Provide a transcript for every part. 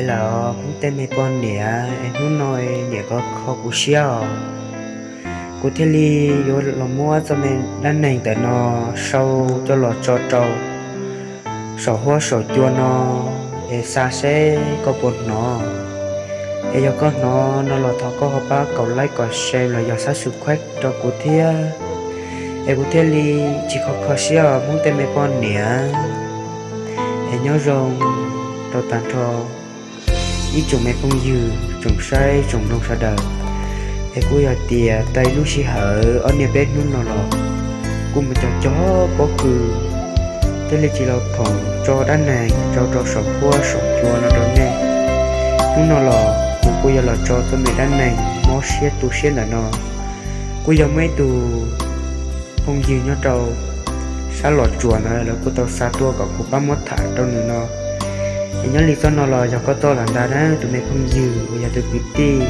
Lawm Hmoob tej me poj niam, es hnub no niam kho kho kuv siab os. Kuv thiaj li yuav los muab txoj me dab neeg ntawm no sau coj los tso rau saum huab saum cua no, es xav seb koj puas hnov. Es yog koj hnov no los thov koj ho pab kaum like kaum share los yog subscribe rau kuv thiab, es kuv thiaj li tsis kho kho siab os Hmoob tej me poj niam. Es nyob zoo rau tag nrho ib tsoom me phooj ywg tsoom saib tsoom mloog sawv daws. Es kuj yog tias tau ib lub sij hawm ob niaj peb hnub no los kuj mus cog cog pob kws, thiaj li tsis los khoom tso dab neeg tso rau saum huab saum cua no rau nej. Hnub no los kuv kuj yuav los tso txoj me dab neeg mob siab tu siab ntawm no. Kuj yog muaj ib tug phooj ywg nyob rau sab Los Tsuas ntawd lawv kuj tau xa tuaj kom kuv pab muab tham rau nws no. Es nyob li txoj no los yog koj txoj lawm ntag na tus me phooj ywg uas yog tus kwv tij.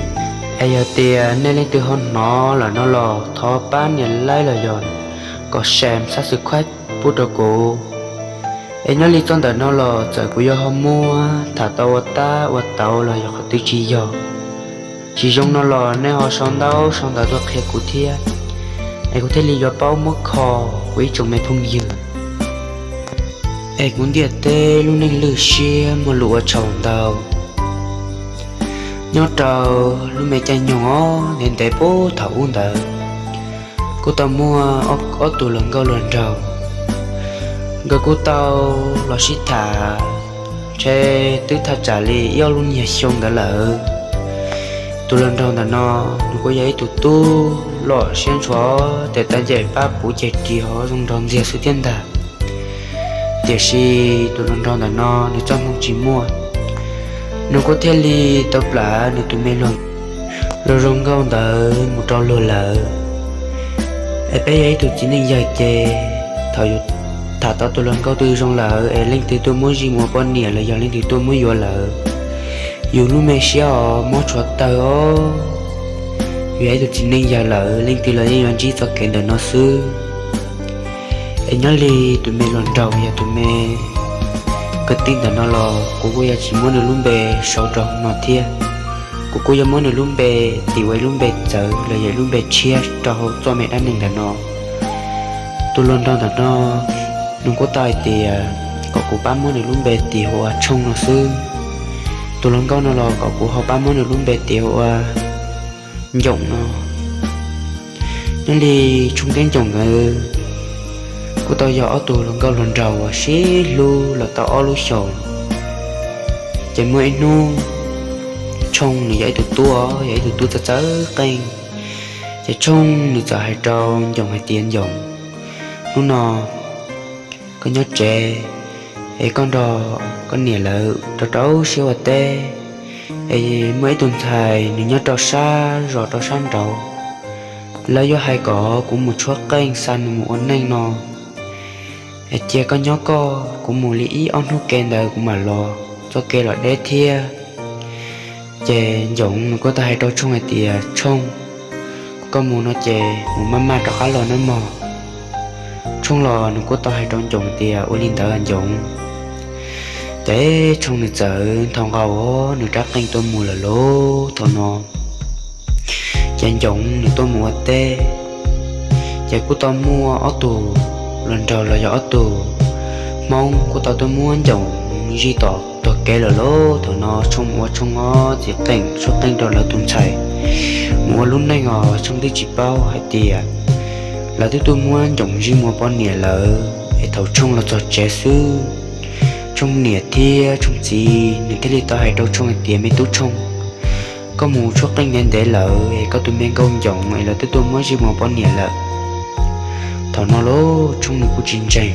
Es yog tias nej leej twg ho hnov lawm no los thov pab nias like los yog kom share subscribe pub rau kuv. Es nyob li txoj ntawm no los txawm kuv yuav ho muab tham tau ua tab ua tauv los yog qhov twg tsis yog tsis zoo no los nej ho sau ntaub sau ntawv tuaj qhia kuv thiab, es kuv thiaj li yuav paub muab kho kuv ib tsoom me phooj ywg. Es kuv ntiaj teb lub neej lwj siab muaj lus ua tsaug ntau. Nyob rau lub me caij nyoog os ntev ntev puag thaum ub ntawd, kuj tau muaj ob tug hluas nkauj hluas nraug, nkawd kuj tau los sib tham, ntshe twb thaj tsam li ib ob lub nyuag xyoo ntawd lawm. Tus hluas nraug ntawm no nws kuj yog ib tug tub loj siab ntshua, tes taw ncaim pab puv ceg ris ho zoo nraug ntxiag xwb thiab ntag. Tiam sis tus hluas nraug ntawm no nws txoj hmoo tsis muaj, nws kuj thiaj li tau plam nws tus me hluas zoo zoo nkauj ntawd mus rau luag lawm. Es peb yog ib tug txiv neej yawg ces thaum yus tham tau tus hluas nkauj twg zoo lawm es leej twg tuaj muab zij mus ua poj niam los yog leej twg tuaj muab yuav lawm, yus lub me siab os mob tshuav tawg os. Yus yog ib tug txiv neej yawg lawm leej twg los yeej yuav ntsib txoj kev ntawm no xwb. Es nyob li tus me hluas nraug yog tus me kwv tij ntawm no los kuv kuj yuav tsis muab nws lub npe sau rau no thiab. Kuv kuj yuav muab nws lub npe tis ua ib lub npe txawv los yog ib lub npe tshiab rau hauv txoj me dab neeg ntawm no. Tus hluas nraug ntawm no nws kuj tau hais tias kom kuv pab muab nws lub npe tis hu ua Tshooj no xwb. Tus hluas nkauj no los kom kuv ho pab muab nws lub npe tis hu ua Ncoom no. Nyob li Tshooj thiab Ncoom nkawd kuj tau yog ob tug hluas nkauj hluas nraug uas sib hlub los tau ob lub xyoos. Ces muaj ib hnub Tshooj nws yog ib tug tub, yog ib tug tub txawj txawj qeej. Ces Tshooj nws txawm hais rau Ncoom hais tias, Ncoom, hnub no koj nyob tsev es koj nrog koj niam lawv rau rau siab ua teb. Es muaj ib tug ntxhais nws nyob rau sab zos rau sab nraud, lawv yuav hais kom kuv mus tshuab qeej xa nws mus ua neej no. Es cia koj nyob koj, kuv mus li ib ob hnub ke ntawd kuv mam los, txoj kev los deb thiab. Ces Ncoom nws kuj tau hais rau Tshooj hais tias, Tshooj, koj mus no ces mus maj maj rov qab los nawb mog. Tshooj los nws kuj tau hais rau Ncoom tias, Ua li ntawd Ncoom. Ces Tshooj nws txawm nthos nkaus nws rab qeej tuaj mus lawm lauj. Thaum no ces Ncoom nws tuaj mus ua teb, ces kuj tau muaj ob tug hluas nraug los yog ob tug Hmoob kuj tau tuaj muab Ncoom zij tom tog kev lawm lauj. Thaum no Tshooj ua Tshooj ob txiv qeej tshuab qeej rau lawv tus ntxhais mus ua lub neej os Tshooj twb tsis paub hais tias lawv twb tuaj muab Ncoom zij mus ua poj niam lawm. Es thaum Tshooj los txog tsev xwb, Tshooj niam thiab Tshooj txiv nws thiaj li tau hais rau Tshooj hais tias, Me tub Tshooj, koj mus tshuab qeej ntev ntev lawm es koj tus me nkauj Ncoom es lawv twb tuaj muab zij mus ua poj niam lawm. Thaum no lauj Tshooj nws kuj tsis ntseeg,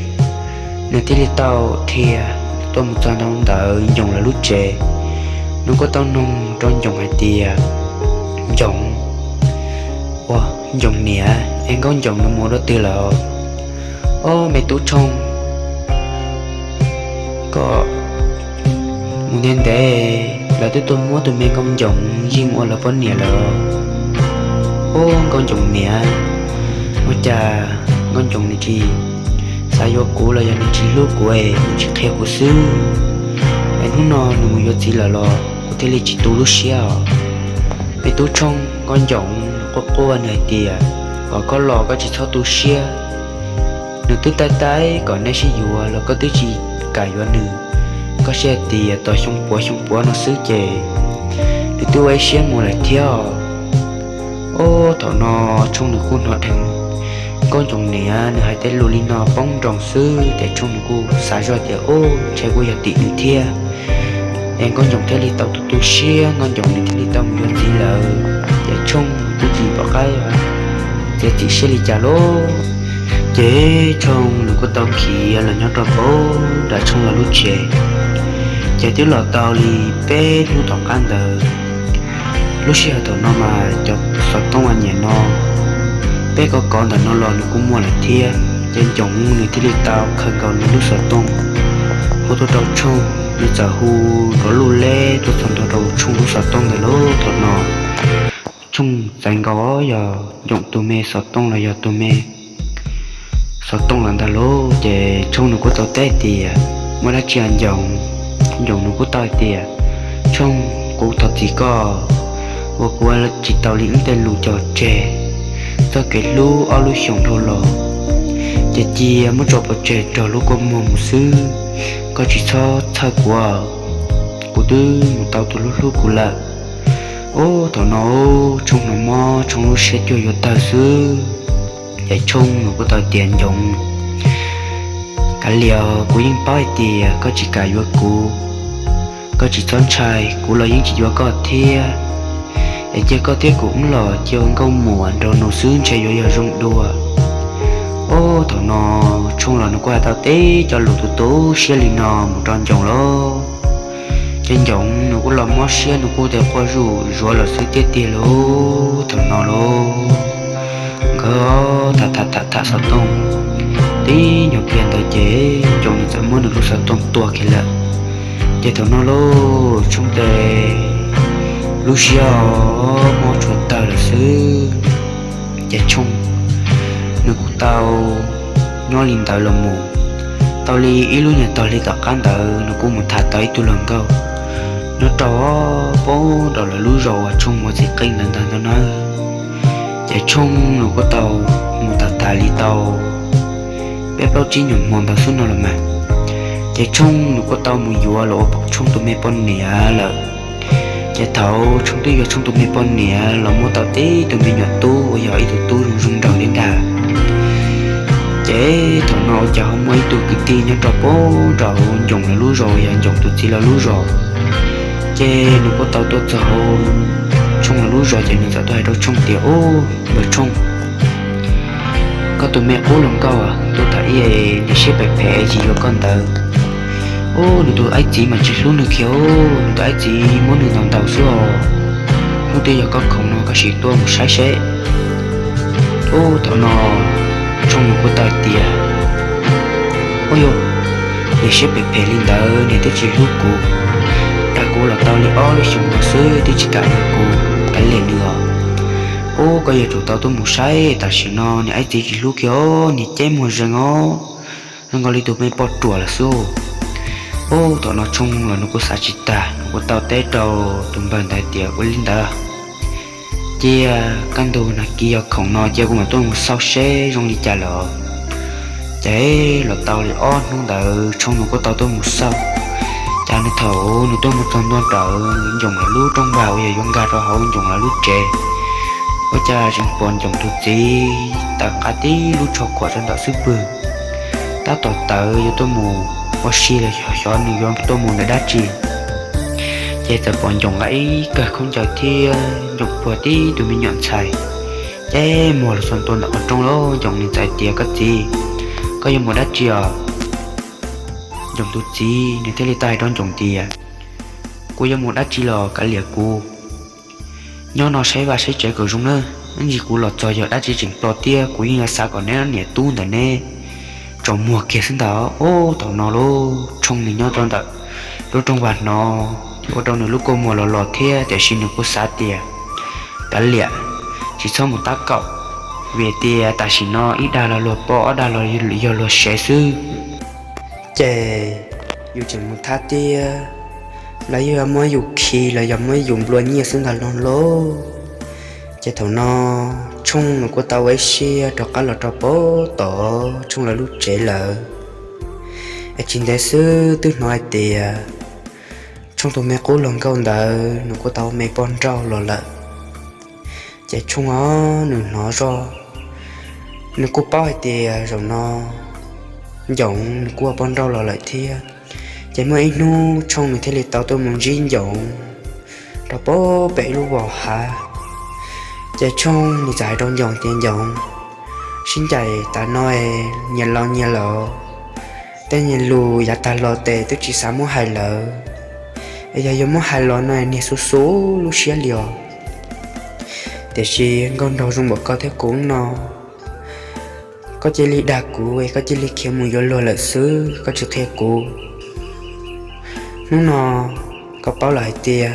nws thiaj li tau dhia tuaj mus txog ntua ntawm Ncoom lawv lub tsev. Nws kuj tau noog rau Ncoom hais tias, Ncoom, ua, Ncoom niam, es nkauj Ncoom nws mus ua dab twg lawm? Ob, me tub Tshooj, koj mus ntev ntev, lawv twb tuaj muab tus me nkauj Ncoom zij mus ua lawv poj niam lawm. Ob, nkauj Ncoom niam, ua cas nkauj Ncoom nws tsis xav yuav kuv los yog nws tsis hlub kuv es nws tsis qhia kuv xwb? Es Hnub no nws mus yuav txiv lawm los kuv thiaj li tsis tu lub siab os. Me tub Tshooj, Nkauj Ncoov nws quaj quaj nws hais tias kom koj los koj tsis txhob tu siab. Nws twb taij taij kom neb sib yuav los koj twb tsis kam yuav nws. Koj sib hais tias tos xyoo puav xyoo puav no xwb ces nws twb ua ib siab mus lawm thiab os. Ub, thaum no Tshooj nws kuj hnov dheev Nkauj Ncoov niam nws hais tej lus li no poob nroos xwb ces Tshooj nws kuj xav zoj tias ub, ntshe kuj yog tim nws thiab. Es Nkauj Ncoov thiaj li tau tu tu siab, Nkauj Ncoov nws thiaj li tau mus yuav txiv lawm. Ces Tshooj twb tsis pom qab txiav txim siab li cas lauj. Ces Tshooj nws kuj tau khiav los nyob rau pem nram Tshooj lawv lub tsev. Ces twb los tau li peb hnub tom qab ntawd, lub sij hawm thaum no mas cov xov tooj uas nyiam no peb kov kov ntawm no los nws kuj muaj lawm thiab. Ces Ncoov nws thiaj li tau khaws nkaus nws lub xov tooj hu tuaj rau Tshooj, nws txawm hu nrov luj leb tuaj txog ntua rau Tshooj lub xov tooj ntawd lauj. Thaum no Tshooj txais nkaus yog Ncoov tus me xov tooj los yog tus me xov tooj los ntag lauj. Ces Tshooj nws kuj tau teb tias muaj dab tsi os Ncoov? Ncoov nws kuj tau hais tias Tshooj, kuv thov txim koj uas kuv ua tsis tau li wb tej lus cog tseg txoj kev hlub ob lub xyoos dhau los, ces cia muab tso pov tseg rau lub kua muag mus xwb. Koj tsis txhob txhawj kuv, kuv twb mus tau tus hlub hlub kuv lawm. Ub, thaum no Tshooj hnov mob, Tshooj lub siab cuag yuav tawg xwb. Ces Tshooj nws kuj tau tias Ncoov, kav liam, kuv yeej paub hais tias koj tsis kam yuav kuv. Koj tsis txhob ntshai, kuv los yeej tsis yuav koj thiab. Es cia koj thiab kuv wb los cia ua nkauj muam nraug nus xwb ntshe yuav yog zoo dua. Ub, thaum no Tshooj los nws kuj hais tau teb cov lus tu tu siab li no mus rau Ncoov lauj. Ces Ncoov nws kuj los mob siab, nws kuj tes quaj zuj zuav lawm xwb tiag tiag lauj. Thaum no lauj, nkawd tham tham tham tham xov tooj tib nyuag pliag ntawd ces Ncoov nws txawm muab nws lub xov tooj tua kiag lawm. Ces thaum no lauj, Tshooj tes lub siab mob tshua tawg lawm xwb. Ces Tshooj nws kuj tau nyob li ntawd los mus tau li ib lub nyuag tog li tom qab ntawd nws kuj mus tham tau ib tug hluas nkauj nyob rau pem nram lawv lub zos uas Tshooj mus ua txiv qeej ntawd ntag no na. Ces Tshooj nws kuj tau mus tham tham li tau peb plaub tsib nyuag hmo ntawd xwb no los mas, ces Tshooj nws kuj tau mus yuav los ua Tshooj tus me poj niam lawm. Ces thaum Tshooj twb yuav Tshooj tus me poj niam los muaj tau tib tug me nyuam tub uas yog ib tug tub zoo zoo nraug li ntag. Ces thaum no ua cas ho muaj ib tug kwv tij nyob rau pem nram Ncoov lawv lub zos, yog Ncoov tus txiv lawv lub zos. Ces nws kuj tau tuaj txog hauv Tshooj lawv lub zos ces nws txawm tuaj hais rau Tshooj tias, Ub, npawg Tshooj, koj tus me qub hluas nkauj tuaj tham ib niam siab phem phem tsis yuav koj ntawd, ub, nws tus aib txiv mas tsis hlub nws kiag, nws tus aib txiv muab nws ntaus ntaus xwb os. Hnub twg yog koj khoom no koj sim tuaj mus saib seb. Ub, thaum no Tshooj nws kuj tau hais tias, Ub yog, niam siab phem phem li ntawd niam twb tsis hlub kuv, dag kuv los tau li ob lub xyoos no xwb twb tsis kam yuav kuv, kav liam nws os. Ub, koj yuav tsum tau tuaj mus saib, tam sim no niam aib txiv tsis hlub kiag os, niam ceb muag zeeg os, zoo nkaus li tus me poj ruam lawm xwb. Ub, thaum no Tshooj los nws kuj xav tsis tag, nws kuj tau teb rau tus npawg ntawd tias, Ua li ntawd, cia kaj ntug nag kis yog khoom no cia kuv mam tuaj mus xauj seb zoo li cas lawm. Ces los tau li ob hnub ntawd Tshooj nws kuj tau tuaj mus xauj. Cas nws thaum nws tuaj mus txog ntua ntawm Ncoov lawv lub rooj vag uas yog yuav nkag rau hauv Ncoov lawv lub tsev, ua cas tseem pom Ncoov tus txiv tawm qab tib lub tsho khuam rau ntawm xub pwg, tab tom tawm yuav tuaj mus ua si los xyov nws yuav tuaj mus ntawm dab tsi. Ces txawm pom Ncoov nqa ib kawm khaub ncaws thiab Ncoov puag tib tug me nyuam ntxhais, ces muag los txog ntua ntawm qhov rooj lauj. Ncoov nws txawm tias, Koj txiv, koj yuav mus dab tsi os? Ncoov tus txiv nws thiaj li tau hais rau Ncoov tias, Kuv yuav mus dab tsi los kav liam kuv, nyob no saib vaj saib tsev kom zoo nawb, ib ntsis kuv los txog yog dab tsi tseem ploj thiab kuv yeej yuav xav kom neb niam tub ntawm neb tsaus muag kiag xwb ntag. Ub, thaum no lauj, Tshooj nws nyob rau ntawm lub rooj vag no, ua rau nws lub kua muag los los thiab, tiam sis nws kuj xav tias, Kav liam, tsis txhob mus tab kaum, vim tias tam sim no ib dag los luag poj, ob dag los yog luag sev xwb. Ces yus tseem mus thab tiab, los yog muab yus khi los yog muab yus nplua nyiaj xwb ntag lauj. Ces thaum no Tshooj nws kuj tau ua ib siab rov qab los rau pem tom Tshooj lawv lub tsev lawm. Es tsis ntev xwb twb hnov hais tias Tshooj tus me qub hluas nkauj ntawd nws kuj tau me poj nrauj los lawm. Ces Tshooj os nws hnov zoj, nws kuj paub hais tias zaum no Ncoov nws kuj ua poj nrauj los lawm thiab. Ces muaj ib hnub Tshooj nws thiaj li tau tuaj mus ntsib Ncoov rau pem ib lub vos hav. Ces Tshooj nws txawm hais rau Ncoov tias, Ncoov, sib ncaim tas no nyias laus nyias lawm, tej niag lus yav tag los tes twb tsis xav muab hais lawm, es yog yuav muab hais los no niag xu xu lub siab li os. Tiam sis nkauj nraug zoo npaum koj thiab kuv no, koj cia li dag kuv es koj cia li khiav mus yuav luag lawm xwb, koj tsis qhia kuv. Hnub no koj paub lawm hais tias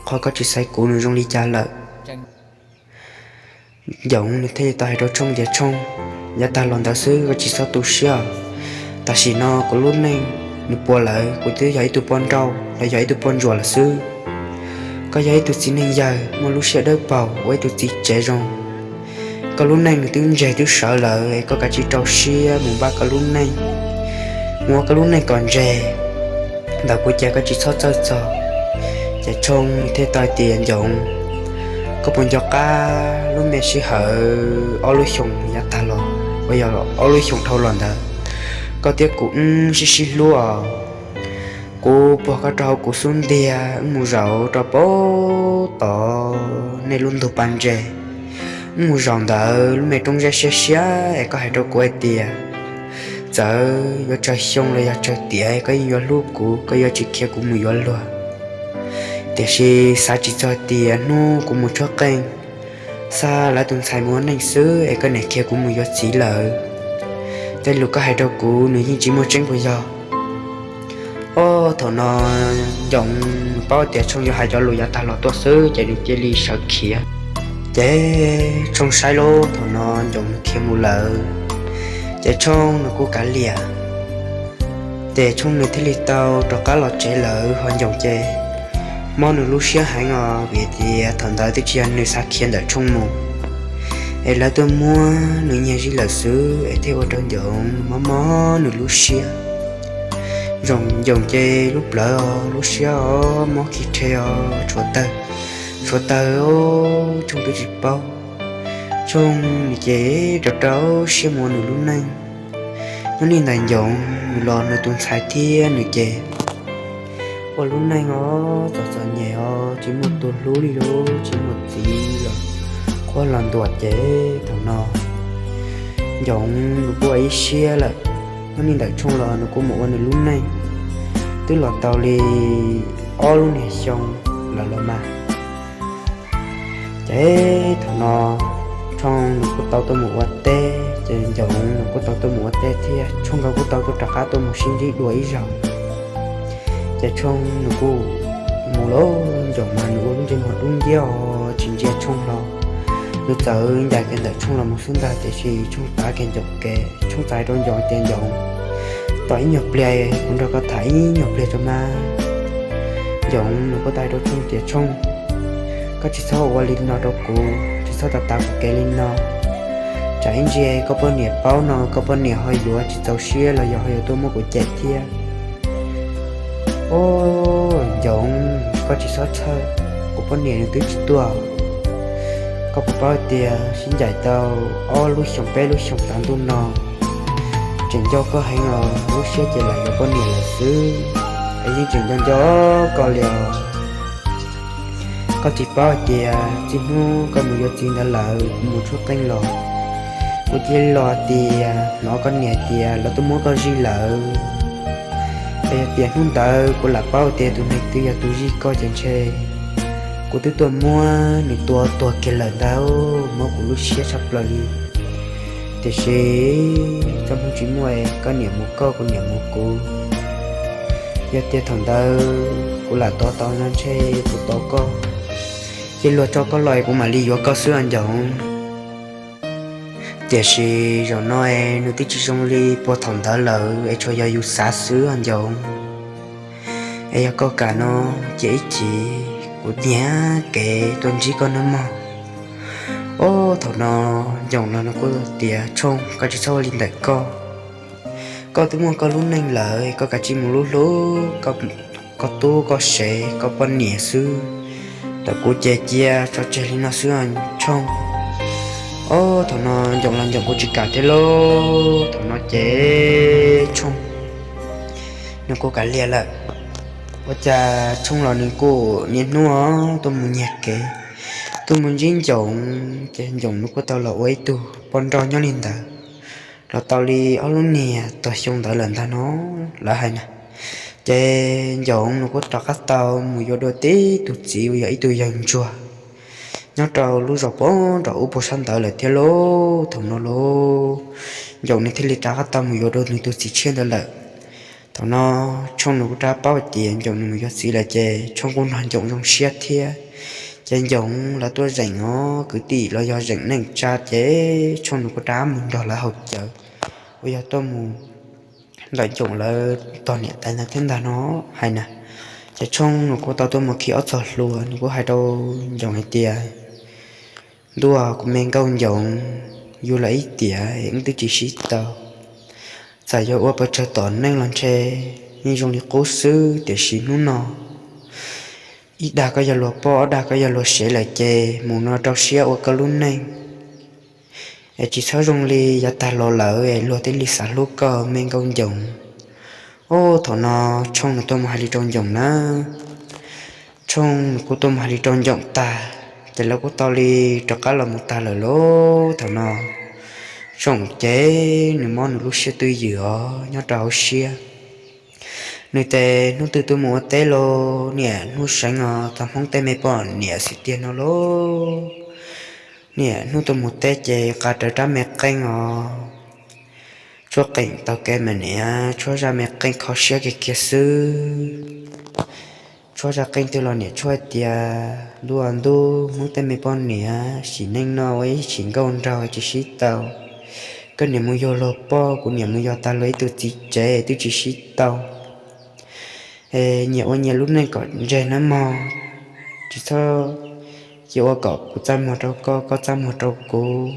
qhov koj tsis xaiv kuv nws zoo li cas lawm. Ncoov nws thiaj li tau hais rau Tshooj tias, Tshooj, yav tag los ntawd xwb, koj tsis txhob tu siab. Tam sim no kuv lub neej nws puas lawm, kuv twb yog ib tug poj nrauj los yog ib tug poj ntsuam lawm xwb. Koj yog ib tug txiv neej yawg muaj lub siab dawb paug ua ib tug txiv tsev zoo. Koj lub neej nws twb ntseg twb sawv lawm, koj kav tsij rau siab mus npaj koj lub neej, mus ua koj lub neej kom ntseg. Ntawm kuv ces koj tsis txhob txhawj txog. Ces Tshooj thiaj tau hais tias, Ncoov, koj puas nco qab lub me sij hawm ob lub xyoo yav tag los uas yog ob lub xyoo dhau los ntawd, koj thiab kuv wb sib sib hlub os. Kuv puag koj rau hauv kuv xub ntiag wb mus zaum rau pem tom nej lub ntug pas ntses, wb mus zaum ntawm lub me roob zeb siab siab es koj hais rau kuv hais tias txawm yuav tsawg xyoo los yog tsawg tiam koj yeej yuav hlub kuv, koj yuav tsis khiav kuv mus yuav luag. Tiam sis xav tsis txog tias hnub kuv mus tshuab qeej xa lawv tus ntxhais mus ua neej xwb es koj niam khiav kuv mus yuav txiv lawm. Tej lus koj hais rau kuv nws yeej tsis muaj tseeb puas yog? Ob thaum no Ncoov nws paub tias Tshooj yuav hais cov lus yav tag los tuaj xwb ces nws cia li sawv khiav. Ces Tshooj saib lub thaum no Ncoov nws khiav mus lawm, ces Tshooj nws kuj kav liam. Ces Tshooj nws thiaj li tau rov qab los tsev lawm ho Ncoov ces mob nws lub siab heev os vim tias thaum ntawd twb tsis yog nws xav khiav ntawm Tshooj mus, es lawv tuaj muab nws nyiag zij lawm xwb es thiaj ua rau Ncoov mob mob nws lub siab. Zoo Ncoov ces lub plawv os lub siab os mob khi rhe os tshuav tawg, tshuav tawg. Tshooj twb tsis paub, Tshooj nws ces rau rau siab mus ua nws lub neej. Nyob li ntawd Ncoov nws los nws tus ntxhais thiab nws ces ua lub neej os txom txom nyem os tsis muaj tus hlub li lub tsis muaj txiv los qhuab los ntuas ces thaum no Ncoov nws kuj ua ib siab lawm. Nyob li ntawd Tshooj los nws kuj mus ua nws lub neej, twb los tau li ob lub niag xyoo lawm los mas. Ces thaum no Tshooj nws kuj tau tuaj mus ua teb ces Ncoov nws kuj tau tuaj mus ua teb thiab Tshooj nkawd kuj tau tuaj rov qab tuaj mus sib ntsib dua ib zaug. Ces Tshooj nws kuj mus lawm, Ncoov mas nws ua lub ntsej muag dub nciab tsis ntsia Tshooj hlo. Nws txawm ncaim kiag ntawm Tshooj los mus xwb ntag tiam sis Tshooj tav kiag Ncoov kev, Tshooj txais rau Ncoov tias, Ncoov, tos ib nyuag pliag kuv nrog koj tham ib nyuag pliag tso mas. Ncoov nws kuj tau hais rau Tshooj tias, Tshooj, koj tsis txhob ua li no rau kuv, tsis txhob tav tav kuv kev li no. Tsam ib ntsis koj poj niam paub no koj poj niam ho yuav tsis txaus siab los yog ho yuav tuaj muab kuv cem thiab. Os Ncoov, koj tsis txhob txhawj, kuv poj niam nws twb tsis tuaj. Koj puas paub tias sib ncaim tau ob lub xyoos peb lub xyoos tav ntuj no, tseem nco koj heev os, lub siab ces lam yuav poj niam lawm xwb, es yeej tseem nco nco koj li os. Koj tsis paub hais tias txij hnub koj mus yuav txiv ntawd lawm kuv mus tshuab qeej los, kuv cia li los tias hnov koj niam tias lawv twb muab koj zij lawm. Es yog tias hnub ntawd kuv lam paub tias tus neeg twg yog tus zij koj ces ntshe kuv twb tuaj muab nws tua tuag kiag lawm ntag, mob kuv lub siab tshaj plaws li. Tiam sis txoj hmoo tsis muaj, koj niam mus koj kuv niam mus kuv. Yog tias thaum ntawd kuv lam tov tau no ntshe kuv tov koj, cia luag tso koj los es kuv mam li yuav koj xwb os Ncoov. Tiam sis zaum no es nws twb tsis zoo li puag thaum ntawd lawm es tsuas yog yus xav xwb os Ncoov. Es yog koj kam no, cia ib chim kuv nias kev tuaj ntsib koj nawb mog. Ob, thaum no Ncoom los nws kuj tias, Tshooj, koj tsis txhob ua li ntawm koj. Koj twb muaj koj lub neej lawm, koj kav tsij mus hlub hlub koj tub koj sev koj poj niam xwb. Ntawm kuv ces cia tso tseg li no xwb Tshooj. Ob, thaum no Ncoom los Ncoom kuj tsis kam thiab lauj. Thaum no ces Tshooj nws kuj kav liam lawm. Ua cas Tshooj los nws kuj niaj hnub tuaj mus nyiag kev, tuaj mus ntsib Ncoom, ces Ncoom nws kuj tau los ua ib tug poj nrauj nyob li ntawd los tau li ob lub niag tog xyoo ntawd lawm ntag no, lawv hais na. Ces Ncoom nws kuj rov qab tau mus yuav dua tib tug txiv uas yog ib tug yawg ntsuag nyob rau lub zos pem nram ub puag sab ntawd lawm thiab lauj. Thaum no lauj, Ncoom nws thiaj li rov qab tau mus yuav dua nws tus txiv tshiab ntawd lawm. Thaum no Tshooj nws kuj rov paub hais tias Ncoom nws mus yuav txiv lawm ces Tshooj kuj nrog Ncoom zoo siab thiab. Ces Ncoom lawv tuaj zeem os kwv tij los yog zeem neej tsa ces Tshooj nws kuj rov mus nrog lawv haus cawv uas yog tuaj mus ntawm Ncoom lawv tog niam tais ntawd thiab ntag no, hais na. Ces Tshooj nws kuj tau tuaj mus khi ob txog hlua, nws kuj hais rau Ncoom hais tias, Ntuj, kuv me nkauj Ncoom, yug los ib tiam es wb twb tsis sib tau. Txawm yog ua pes tsawg tom neej los ntshe yeej zoo li qub xwb, tiam sis hnub no ib dag koj yog luag poj, ob dag koj yog luag sev lawm ces mus no rau siab ua koj lub neej es tsis txhob zoo li yav tag los lawm es luag thiaj li xav hlub koj me nkauj Ncoom. Ob, thaum no Tshooj nws tuaj mus hais li rau Ncoom na. Tshooj nws kuj tuaj mus hais li rau Ncoom tag, ces lawv kuj tau li rov qab los mus tag lawm lauj. Thaum no Tshooj ces nws mob nws lub siab twj ywm os nyob rau hauv siab. Nws ces hnub twg tuaj mus ua teb los niaj hnub seev os, txog Hmoob tej me poj niam xwb tiag no lauj. Niaj hnub tuaj mus teb ces qa rawv rab me qeej os, tshuab qeej taug kev mas niaj tshuab zaj me qeej kho siab kiag kiag xwb. Tshuab zaj qeej twg los niaj tshuab tias, Ntuj, ntuj, Hmoob tej me poj niam sim neej no ua ib sim nkauj nraug tsis sib tau. Koj niam mus yug luag poj, kuv niam mus yug tag luag ib tug txiv tsev twb tsis sib tau. Es nyias ua nyias lub neej kom ntseg nawb mog, tsis txhob cia ua kom kuv txaj muag rau koj, koj txaj muag rau kuv.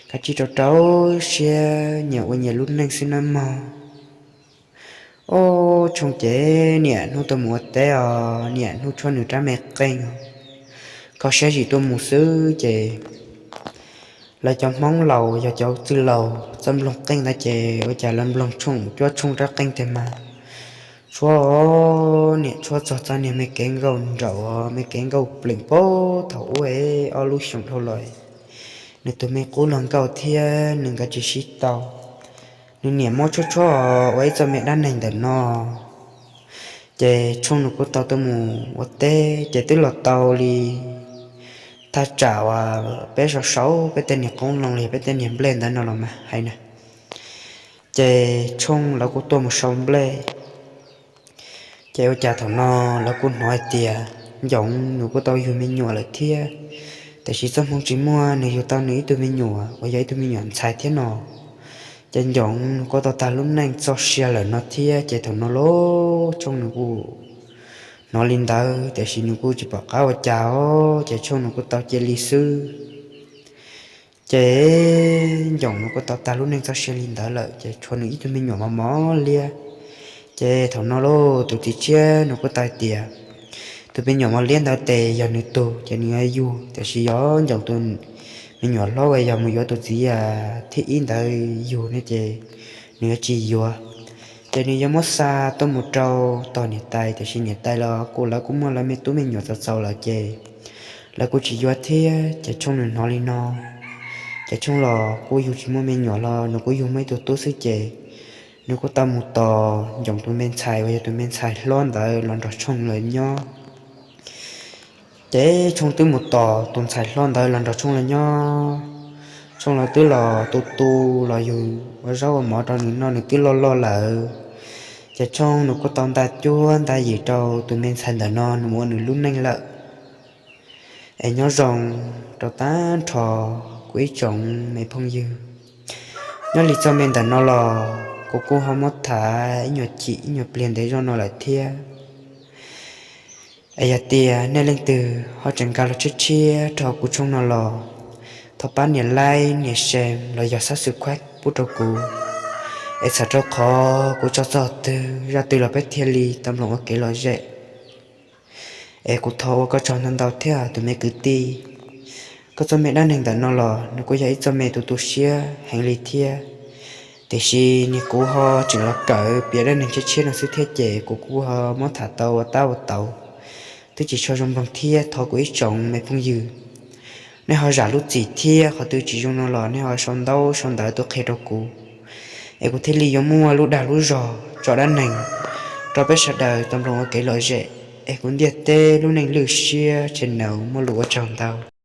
Kav tsij rau rau siab nyias ua nyias lub neej xwb nawb mog. Ob, Tshooj ces niaj hnub tuaj mus ua teb os, niaj hnub tshuab nws rab me qeej os, kho siab zim tuaj mus xwb ces lawv cov Hmoob laus yog cov txwj laus txawj nploog qeej ntawd ces ua cas lawv nploog Tshooj, cuab Tshooj rab qeej tiag mas tshuab os, niaj tshuab txog txoj niag me kev nkauj nraum, me kev nkauj plees pab thaum ub ob lub xyoos dhau los, nws tus me qub luag nkauj thiab nws nkawd tsis sib tau. Nws niaj mob tshuab tshuab ua ib txoj me dab neeg ntawm no. Ces Tshooj nws kuj tau tuaj mus ua teb ces twb los tau li thaj tsam uas peb sau sau peb tej niag qoob loo li peb tej niag nplej ntawd no los mas hais na. Ces Tshooj lawv kuj tuaj mus sau nplej. Ces ua cas thaum no lawv kuj hnov hais tias Ncoov nws kuj tau yug me nyuam lawm thiab, tiam sis txoj hmoo tsis muaj nws yug tau nws ib tug me nyuam uas yog ib tug me nyuam ntxhais thiab no. Ces Ncoov nws kuj tau tag lub neej txoj sia lawm no thiab ces thaum no los Tshooj nws kuj hnov li ntawd tiam sis nws kuj tsis pom qab ua cas os ces Tshooj nws kuj tau cia li xwb. Ces Ncoov nws kuj tau tag lub neej txoj sia li ntawd lawm ces tshuav nws ib tug me nyuam mos mos liab. Ces thaum no lauj tus txiv tshiab nws kuj tau hais tias tus me nyuam mos liab ntawd ces yog nws tug ces nws yuav yug, tiam sis yog Ncoov tus me nyuam hlob uas yog mus yuav tus txiv thib ib ntawd yug no ces nws yuav tsis yuav. Ces nws yuav muab xa tuaj mus rau tog niam tais, tiam sis niam tais los kuj lawv kuj muaj lawv me tub me nyuam txaus txaus lawm ces lawv kuj tsis yuav thiab. Ces Tshooj nws hnov li no, ces Tshooj los kuj yug tsis muaj me nyuam los nws kuj yug muaj ib tug tub xwb ces nws kuj tau mus tos Ncoov tus me ntxhais uas yog tus me ntxhais hlob ntawd los nrog Tshooj lawv nyob. Ces Tshooj twb mus tos tus ntxhais hlob ntawd los nrog Tshooj lawv nyob. Tshooj lawv twb los tu tu los yug ua zaub ua mov rau nws noj, nws twb loj loj lawm. Ces Tshooj nws kuj tau nta cuab nta yim rau tus me ntxhais ntawm no nws ua nws lub neej lawm. Es nyob zoo rau tag nrho kuv ib tsoom me phooj ywg, nyob li txoj me ntawm no los kuv kuj ho muab tham ib nyuag chim ib nyuag pliag ntev zog no lawm thiab. Es yog tias nej leej twg ho tseem nkag los tshiab tshiab rau kuv tshooj no los, thov pab nias like, nias share los yog subscribe pub rau kuv. Es txhawm rau qhov kuv tso txog twg zaj twg los peb thiaj li tau mloog ua kev lom zem. Es kuv thov ua koj tsaug ntau ntau thiab tus me kwv tij. Koj txoj me dab neeg ntawm no los nws kuj yog ib txoj me tu tu siab heev li thiab. Tiam sis nws kuv ho tseem los kawm piav dab neeg tshiab tshiab no xwb thiab ces kuv kuj ho muab tham tau ua tab ua tau, twb tsis tshua zoo mloog thiab thov kuv ib tsoom me phooj ywg nej ho zam lub txim thiab qhov twg tsis zoo no los nej ho sau ntaub sau ntawv tuaj qhia rau kuv, es kuv thiaj li yuav muaj lub dag lub zog tso dab neeg rau peb sawv daws tau mloog ua kev lom zem. Es kuv Ntiaj Teb lub neej lwj siab channel muaj lus ua tsaug ntau.